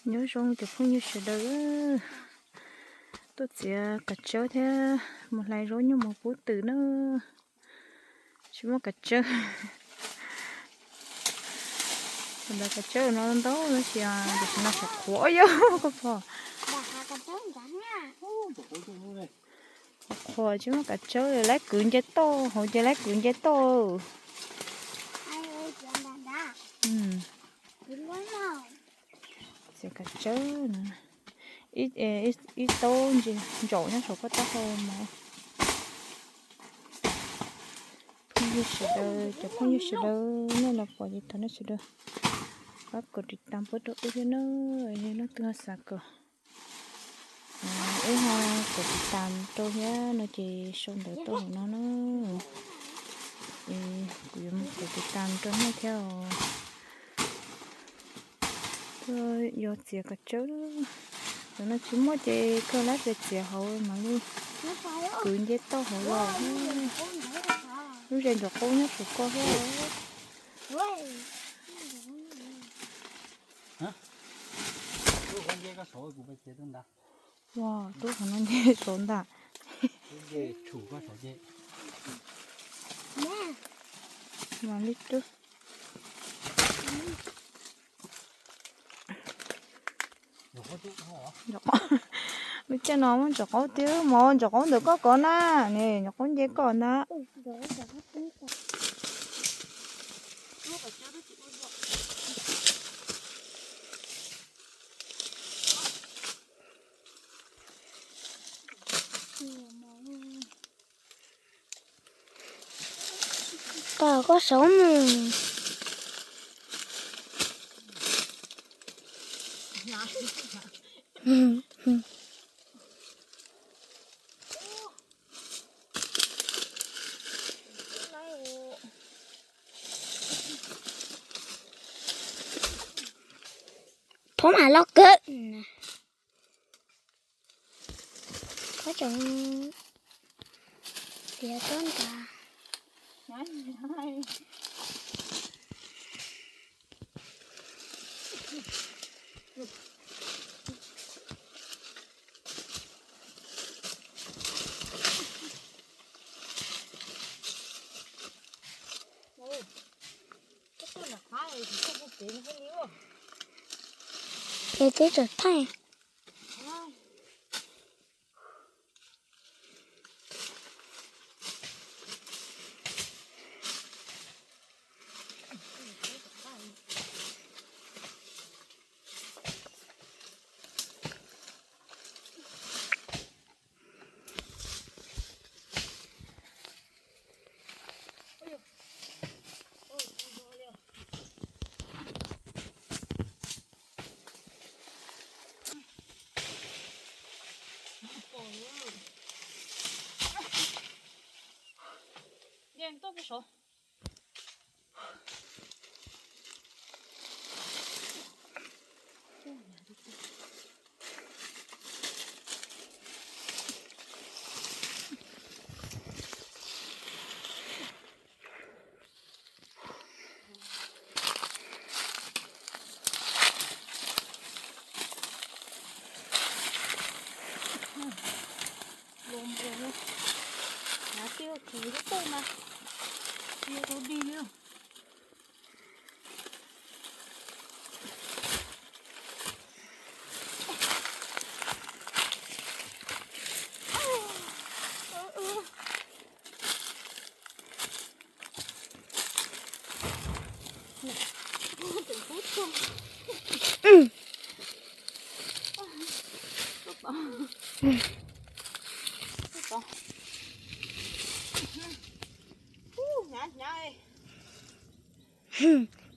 Nyob zoo cov phooj ywg sawv daws, tuaj txiav kav tsawb thiab mus hlais zaub nyuj mus pub twm na. Tsis muaj kav tsawb. Ntawd kav tsawb no ntau no tsis, tam sim no sov qhuav yog koj pom. Qhuav tsis muaj kav tsawb, laib kwv nce toj, hauv ces laib kwv nce toj. Txiav kav tsawb no, ib taub ntsaum nyob saum koj taub hau mog. Phooj ywg sawv daws, cov phooj ywg sawv daws nej los pom ces thov nej sawv daws pab kom tiv tam pub rau wb thiab na, yog leej twg ho xav kom wb ho kom tiv tam rau thiab no ces sau ntawv tuaj hauv no na. Kuv yuav mus kom tiv tam rau nej thiab os. Tuaj yog txiav kav tsawb, cov no tsis muaj ces koj laib pes txiav hauv mam li kwv nce toj hauv los. Lub zes ntsuag qaub nyob saum koj thiab. Ua, tub qhov no nce saud ntag. Mam li twb. Lub caij no muaj ntsuag qaub tiag mog, ntsuag qaub ntawm koj kov na, ne ntsuag qaub nce koj na. Koj, koj saum mus. Phob mas loj kawg. Koj tseem tiav tuaj ntag. Es twb tsam thaij.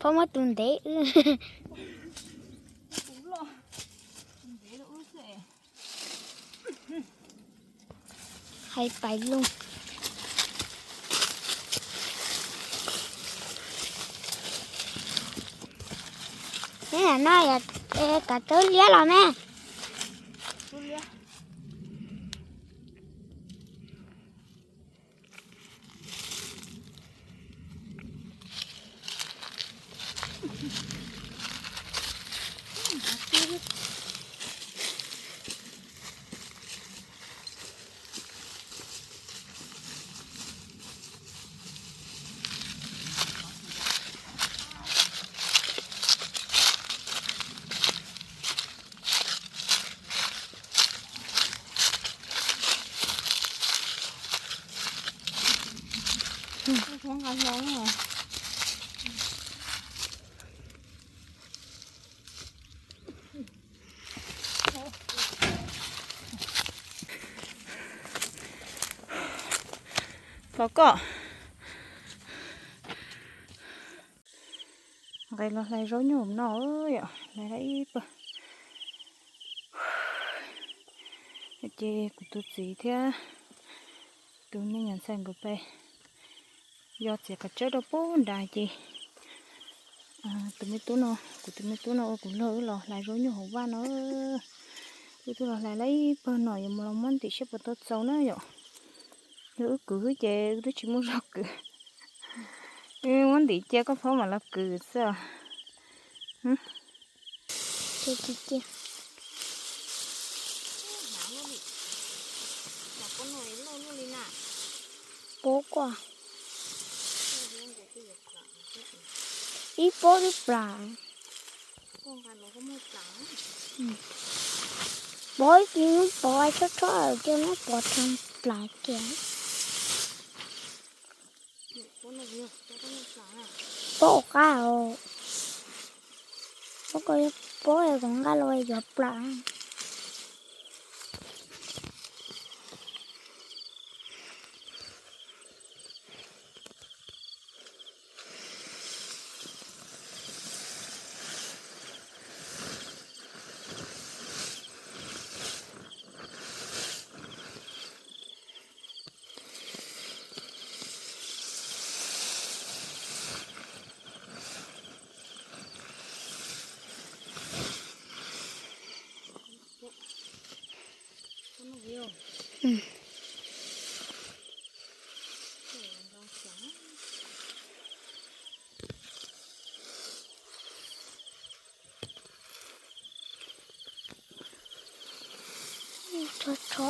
Phob muab tus ntev wb. Hais pais lug. Neb no yog kav tsawb liab los me? Los koj nqis los hlais zaub nyuj no yom, hlais ib pawg. Ces kuv tus txiv thiab tus me nyuam ntxhais nkawd pais yos txiav kav tsawb rau pub nrad ces tus me tub no, kuv tus me tub no ua kuv luag wb los hlais zaub nyuj hauv vaj no. Wb twb los hlais lawm ib pawg no, yuav mus los muab ntim seb puas tau txaus na yom. Yog wb kwv xwb ces wb twb tsis muaj zog kwv. Muab ntim cia koj phob mam los kwv xwb os. Pob ko, ib pob ib plas. Pob ib plis, pob tshaj tshaj ces muab pob tshaj plas kiag. Pob ua qab os. Pob ko, pob kom nqa los yuav plas. Tso tso.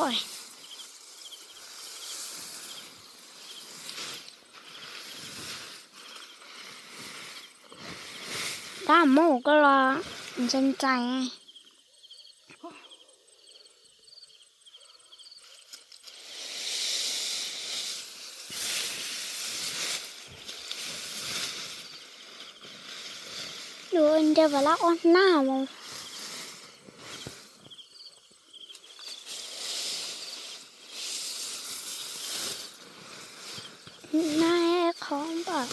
Tab mus koj los ntxhais ntxhais. Yuav nce vas laj ob hnab mas. Hnab qhov npaj.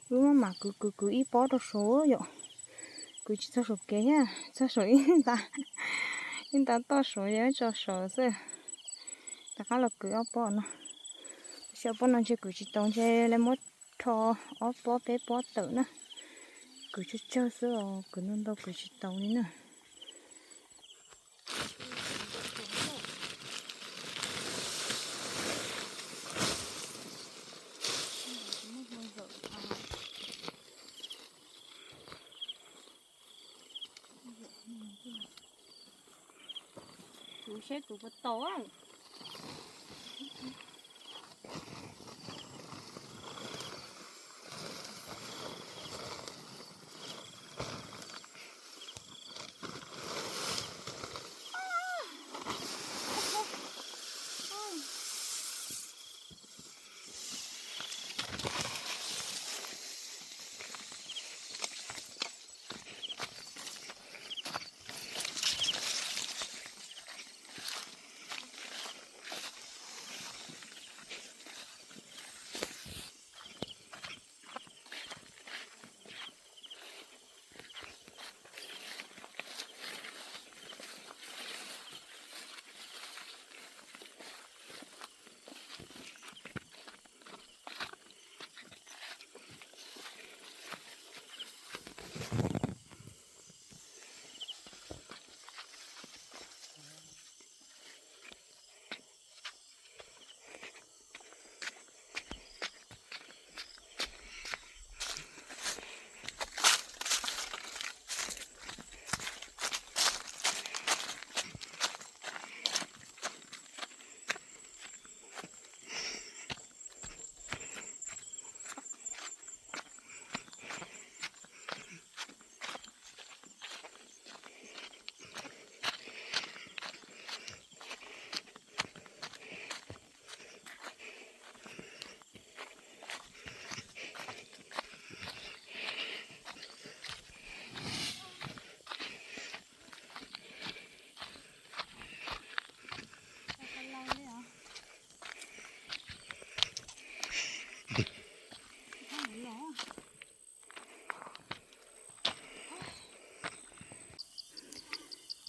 Wb maj mam kwv kwv kwv ib pob rau saud yom. Kwv tsis txog saum kev thiab, txog saum ib nta, ib nta toj saud yog tso saud xwb. Rov qab los kwv ob pob no. Tab sis ob pob no ntshe kwv tsis tau, ntshe lawv muab rho ob pob peb pob tawm na. Kwv tsawg tsawg xwb os, kwv ntau ntau kwv tsis tau li na. Kuv seb kuv puas tau.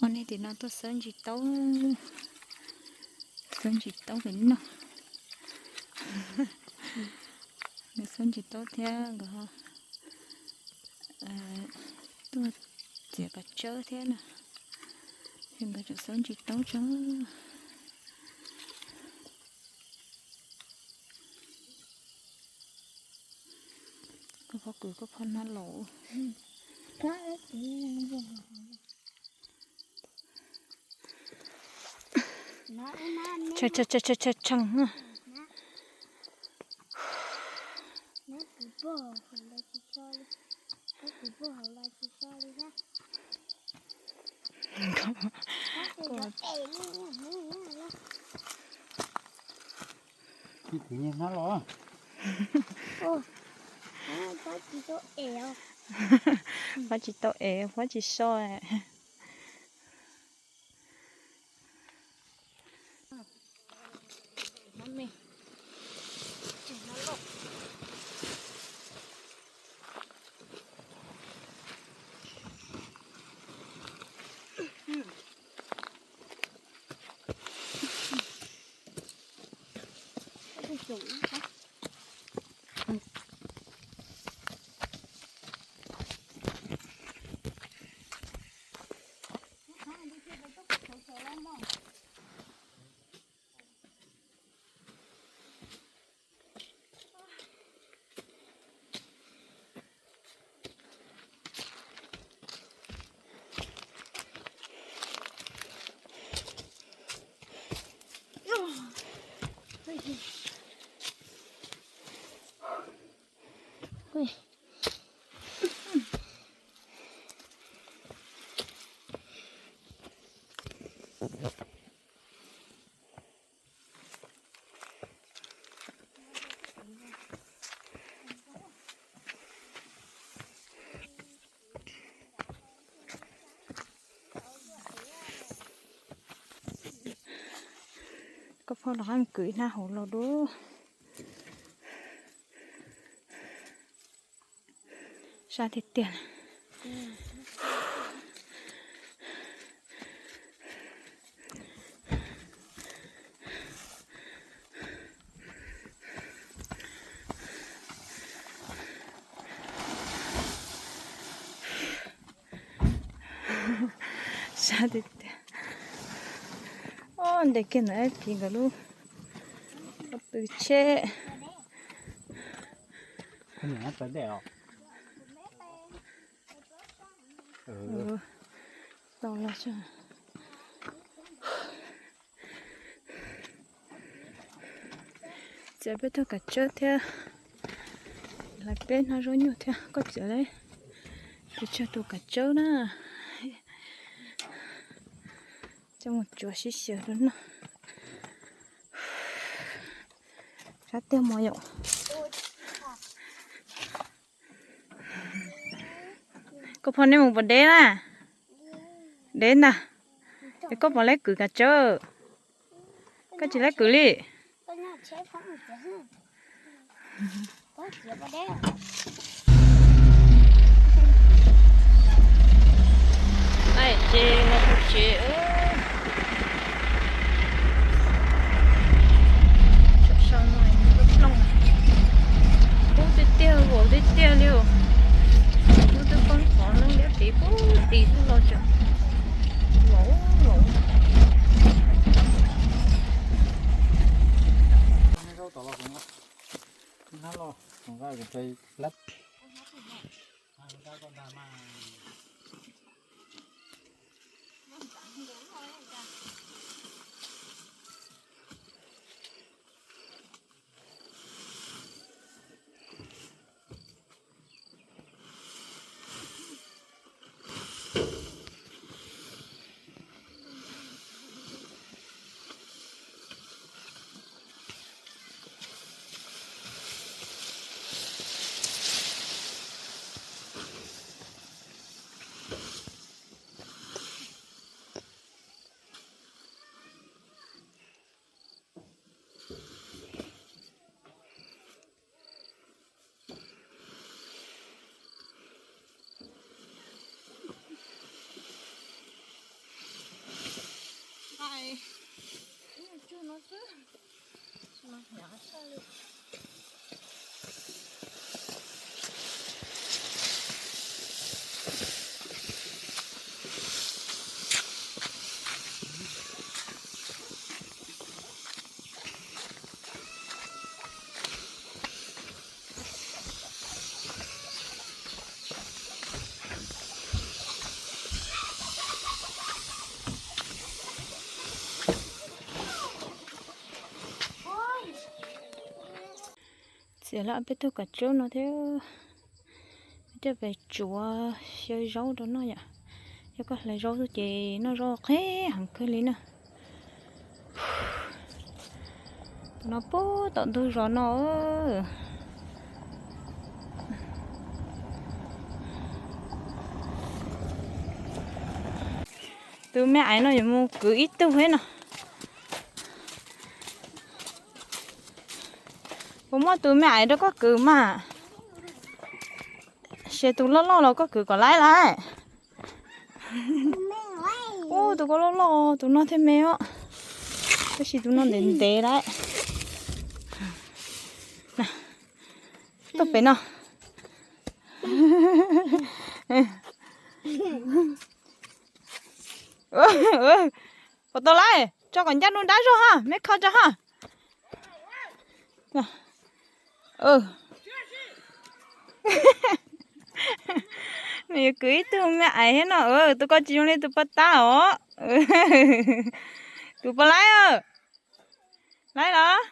Ua nej tim no tuaj xawb ntsis taub, xawb ntsis taub pem no. Nkawd xawb ntsis taub thiab nkawd tuaj txiav kav tsawb thiab na. Ces nkawd tseem xawb ntsis taub tso. Koj phob kwv koj phob hnab laus. Tshee tshee tshee tshee. Pab tsis tau ev, pab tsis so. Koj phob rov qab mus kwv ib hnab hauv los dub. Sab tiag tiag. Sab tiag tiag. Ob, ntes kiag ntawm Eb Phiv nkawd lub pob tw tsheb. Tau los tso. Txiav peb tug kav tsawb thiab, hlais peb hnab zaub nyuj thiab. Koj txiav lawm, tsis tsawg tus kav tsawb na. Coj mus tsuav sib xyaw rau noj. Sab tiag mos yom. Koj phob, neb mus puas deb na? Deb ntag. Es koj puas laib kwv kav tsawb? Koj tsis laib kwv li. Ces los txog tsev. Tsam sau no plooj, kub tiag tiag, vau tiag tiag li. Lub twb poob qhov no liab pem pub tim tuaj los tseem vau vau. Txiav lawm peb tug kav tsawb no thiab. Peb coj pem tsuav xyaw zaub rau noj yom. Yog koj hlais zaub xwb ces noj zaub qhib heev kawg li na. Tus no puag tom ntug zos no. Tus me aiv no yuav mus kwv ib tug thiab no. Puas muaj tus me aiv rau koj kwv mas? Ces tus loj loj los koj kwv kom laib lawm. Ub, tus ko loj loj, tus no thiaj me os. Tab sis tus no ntev ntev lawm. Tuaj pem no. Puas tau lawm, tso kom ncaj nruab nrab zog ha, me kho tso ha. Nws yuav kwv ib tug me aiv thiab no, tus ko tsis zoo li tus paj tab os. Tus puas laib? Laib los?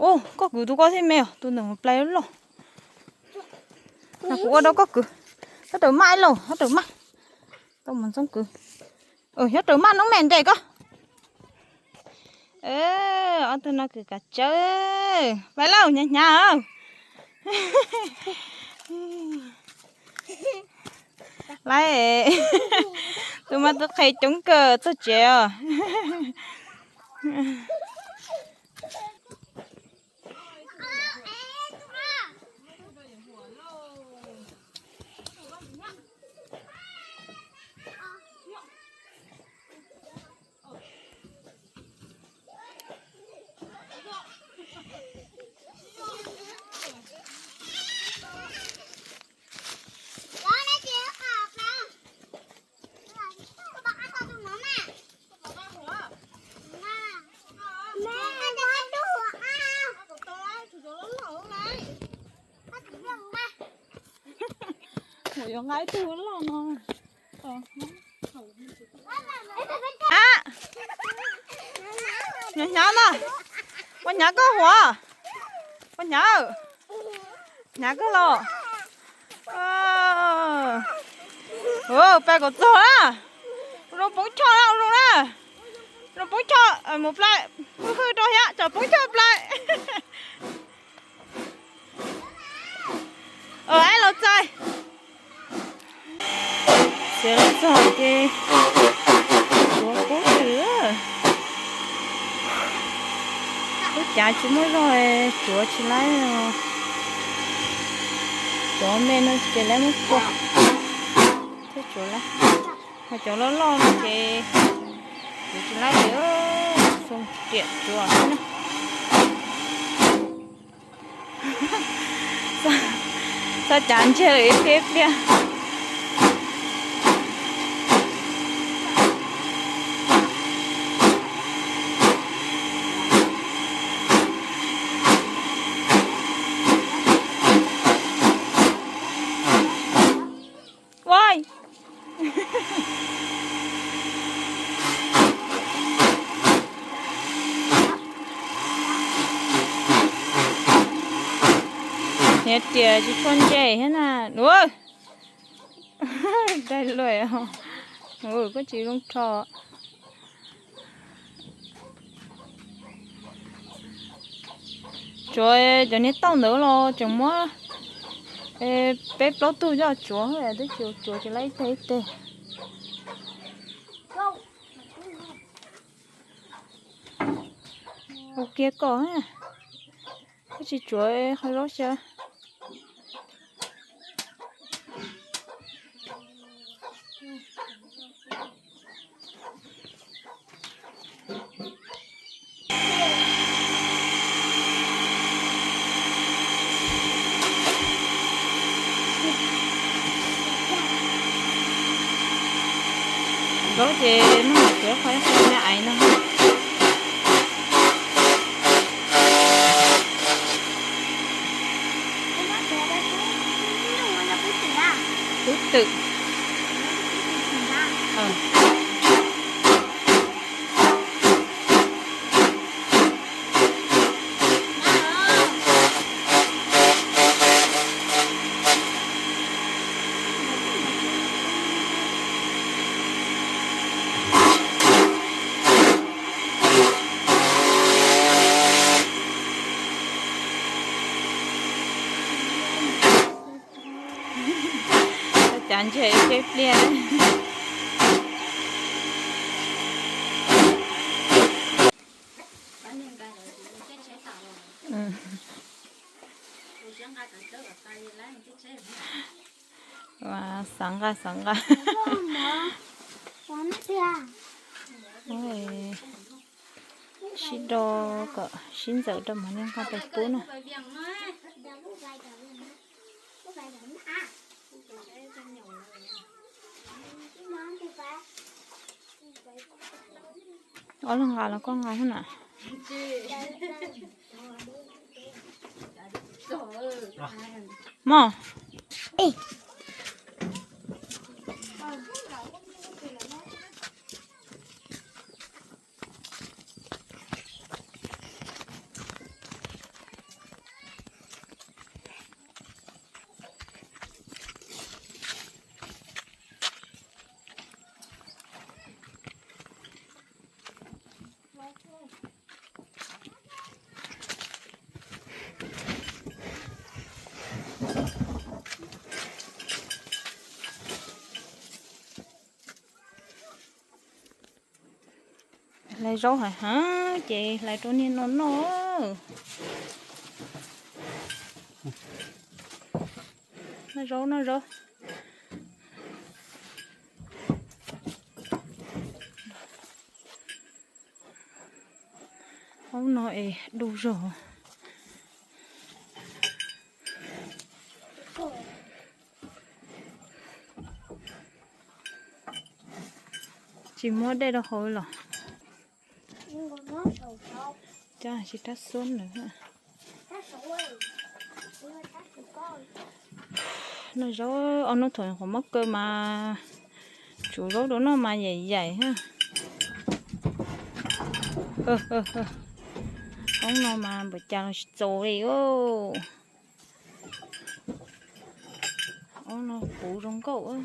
Ub, koj kwv tus ko thiaj me os, tus ntawm mus plais loj. Kuv ua rau koj kwv. Nyob raws maj ib lauj, nyob raws maj. Tau mus ntxoov kwv. Nyob raws maj noob me nres koj. Ob tug no kwv kav tsawb. Pais lauj, hnyav hnyav. Laib, tus mas tus qhe coob kawg txog tsev os. Kuv yuav nqa ib tug loj no. Hnyav hnyav no. Puas hnyav koj huav? Puas hnyav? Hnyav kawg los. Pais kom txog na. Ua zoo poob choj na, ua zoo na. Zoo poob choj, mus plai, hwj hwj rau thiab, tsam poob choj plai. Aib los txais. Txiav los txog ces tsuav kub kawg. Lub cav tsis muaj zog, tsuav tsis laib. Cov me no ces laib muab kua thiab tsuav laib. Ho cov loj loj no ces tsuav tsis laib li, xoo riam tsuav xwb na. Txhob cav ntsiag lawm ib pliag ib pliag. Ua, niag riam tsis tshua ntse thiab na. Daig luam, koj tsis zoo rho. Tsuav cov niag tauj ntawd los tseem muab peb plaub tug coj tsuav, twb tsis tsuav tsis laib ib teg ib teg. Ua kiag kom, twb tsis tsuav qhov zaub xyaw. Ces muab nws tsuav qhov ib qho me aiv no. Kub twm. Cav ntseg ib pliag. Xav nqa xav nqa. Sib do kom sib ntxawm rau mam li nqa pais pub na. Ob leeg nqa los koj nqa xwb na. Mog. Hlais zaub heev heev ces hlais rau niag no noj. Noj zaub noj zaub. Hoob no es du zog. Tsis muab dej rau hauv los? Cov tsis rab xuab ntawd. Noj zaub, ob hnub thaum qhov mob kaw mas tsuav zaub rau noj mas yaim yaim. Hoob no mas npaum cas los tsis txaus li. Hoob no puv zoo nkauj.